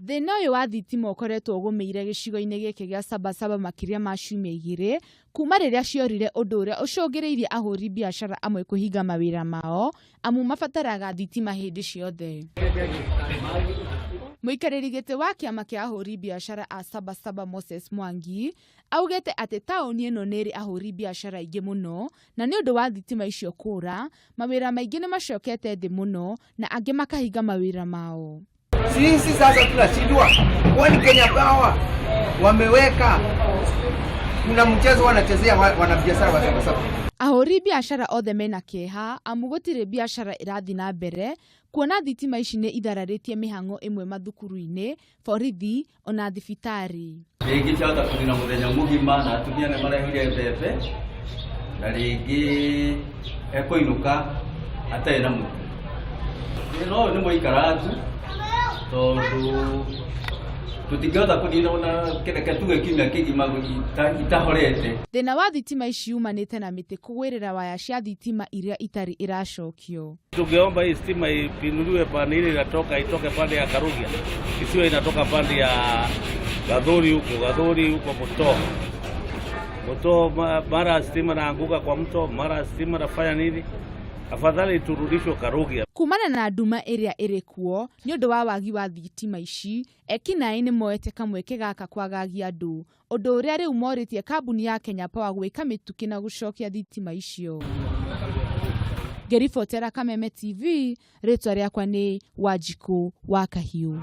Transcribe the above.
Thĩna ũyũ wa thitima ũkoretwo ũgũmĩire gĩcigo-inĩ gĩkĩ gĩa Sabasaba makĩria ma ciumia igĩrĩ kuma rĩrĩa ciorire, ũndũ ũrĩa ũcũngĩrĩirie ahũri biacara amwe kũhinga mawĩra mao amu mabataraga thitima hĩndĩ ciothe. Mũikarĩri gĩtĩ wa kĩama kĩa ahũri biacara a Sabasaba Moses Mwangi augĩte atĩ taũni ĩno nĩ ĩrĩ ahũri biacara aingĩ mũno na nĩ ũndũ wa thitima icio kũra, mawĩra maingĩ nĩ macokete thĩ mũno na angĩ makahinga mawĩra mao. Sisi sasa tunashindwa, kwani Kenya Power wameweka kuna mchezo wanachezea wanabiashara wa Sabasaba. Ahũri biacara othe mena kĩeha amu gũtirĩ biacara ĩrathiĩ na mbere kuona thitima ici nĩ ithararĩtie mĩhang'o ĩmwe mathukuru-inĩ, borithi ona thibitarĩ. Rĩngĩ ciahota kũnina mũthenya mũgima na atumia nĩ marehire mbembe na rĩngĩ ekũinũka atarĩ na mũtu. Thĩna ũyũ nĩ mũikarangu tondũ tũtingĩhota kũnina ona kĩreke tuge kiumia kĩgima itahorete. Thĩna wa thitima ici umanĩte na mĩtĩ kũgwĩrĩra waya cia thitima iria itarĩ iracokio. Tungeomba hii stima ipinuliwe pande ile inatoka, itoke pande ya Karugia, isiwe inatoka pande ya Gathuri huko, Gathuri huko Muto Muto, mara stima naanguka kwa mto, mara stima nafanya nini. Afadhali turudishwe Karugia. Kumana na nduma ĩrĩa ĩrĩ kuo nĩ ũndũ wa wagi wa thitima ici, ekinaĩ nĩ moete kamweke gaka kwagagia andũ, ũndũ ũrĩa rĩu morĩtie kambuni ya Kenya Power gwĩka mĩtũkĩ na gũcokia thitima icio. Ngĩribotera Kameme TV, rĩtwa rĩakwa nĩ Wanjikũ wa Kahiũ.